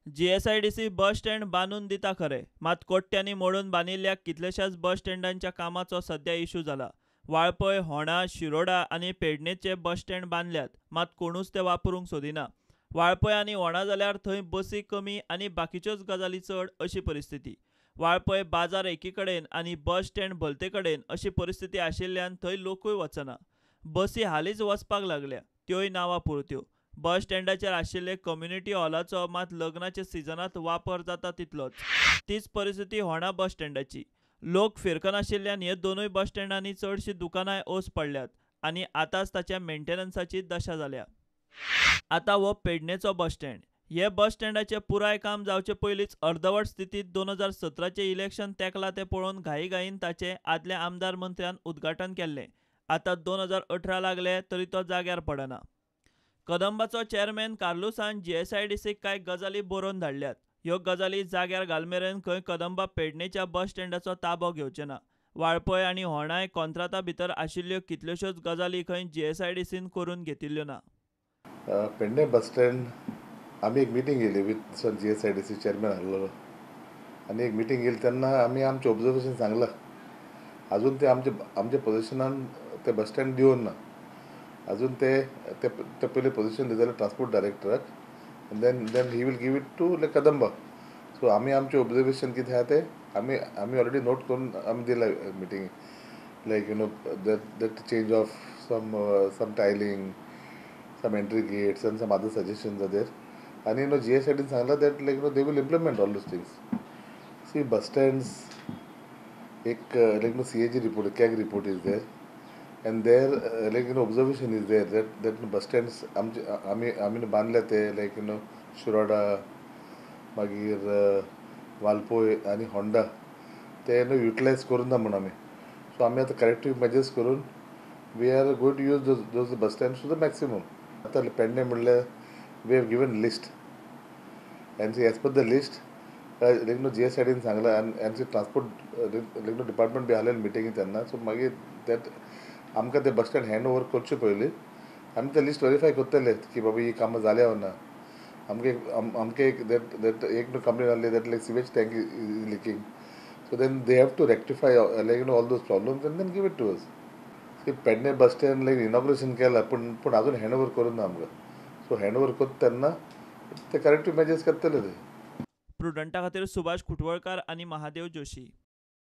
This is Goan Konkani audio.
जीएसआयडीसी बस स्टँड बांदून दिता खरें, मात कोट्यांनी मोडून बांदिल्ल्या कितल्याशाच बस स्टँडांच्या कामाचो सध्या इशू जाला. वाळपय, होणा, शिरोडा आनी पेडणेचे बस स्टँड बांदल्यात, मात कोणूच ते वापरूंक सोदिना. वाळपय आनी होणा जाल्यार थंय बसी कमी आनी बाकीच्योच गजाली चड अशी परिस्थिती. वाळपय बाजार एकी कडेन आनी बस स्टँड भलते कडेन अशी परिस्थिती आशिल्ल्यान थंय लोकूय वचना. बसी हालींच वचपाक लागल्या, त्योय नांवा पुरत्यो. बस स्टँडाचेर आशिल्ले कम्युनिटी हॉलाचो मात लग्नाच्या सिजनांत वापर जाता तितलोच. तीच परिस्थिती होणा बस स्टँडाची. लोक फिरकनाशिल्ल्यान हे दोनूय बस स्टँडांनी चडशीं दुकानांय ओस पडल्यात आनी आतांच ताच्या मेंटेनन्साची दशा जाल्या. आतां हो पेडणेचो बस स्टँड. हे बस स्टँडाचें पुराय काम जावचे पयलींच अर्दवट स्थितींत 2017चें इलेक्शन तेंकलां तें पळोवन घाईघाईन ताचें आदल्या आमदार मंत्र्यान उद्घाटन केल्लें. आतां 2018 लागले तरी तो जाग्यार पडना. कदंबाचो चेअरमॅन कार्लुसान जीएसआयडीसीक कांय गजाली बरोवन धाडल्यात. ह्यो गजाली जाग्यार घालमेरेन खंय कदंबा पेडणेच्या बस स्टँडाचो ताबो घेवचे ना. वाळपय आनी होणाय कॉंत्राता भितर आशिल्ल्यो कितल्योश्योच गजाली खंय जीएसआयडीसीन करून घेतिल्ल्यो ना. पेडणे बस स्टँड आमी एक मिटींग केली विथ जीएसआयडीसी चेअरमॅन आहलोलो आनी एक मिटींग केली तेन्ना आमी आमचें ऑब्जर्वेशन सांगलां. अजून ते आमचे आमच्या पोजिशनान ते बस स्टँड दिवन ना. अजून ते ते ते पयले पोजिशन दितले transport डायरेक्टराक, then he will give it to like Kadamba. So आमी आमचें ऑब्जर्वेशन कितें आहा तें आमी आमी ऑलरेडी नोट करून आमी दिला meeting, like you know that change of some tiling, some entry gates and some other suggestions are there. आनी you know जीएसआयडीन सांगलां that like you know they will implement all those things. See bus stands एक like you know CAG report, CAG report is there, and there like you know observation is there that bus stands आमचे आमी आमी बांदले ते लायक you know Shiroda, मागीर वालपोय आनी होंडा ते न्हू युटिलायज करूं ना म्हूण आमी. सो आमी आतां करेक्टीव मेजर्स करून we are going to use those bus stands to the maximum. आतां पेडणे म्हणल्यार we have given list and as per the list like न्हू जीएसआयडीन सांगलां आनी आनी ट्रान्सपोर्ट लायक न्हू डिपार्टमेंट बी आहलें मिटिंगी तेन्ना. सो मागीर that आमकां ते बस स्टँड हँड ओवर करचे पयलीं आमी ते लिस्ट वेरीफाय करतले की बाबा ही कामां जाल्या ना. आमकां एक आमकां एक that that एक न्हू कंप्लेन आहली that like sewage tank is leaking, so then they have to rectify like you know all those problems and then give it to us. See Pedne bus stand like inauguration केलां पूण पूण अजून हँड ओवर करूं ना आमकां. सो हँड ओवर करता तेन्ना ते करेक्टीव मेजर्स करतले ते. प्रुडंटा खातीर सुभाष खुटवळकार आनी महादेव जोशी.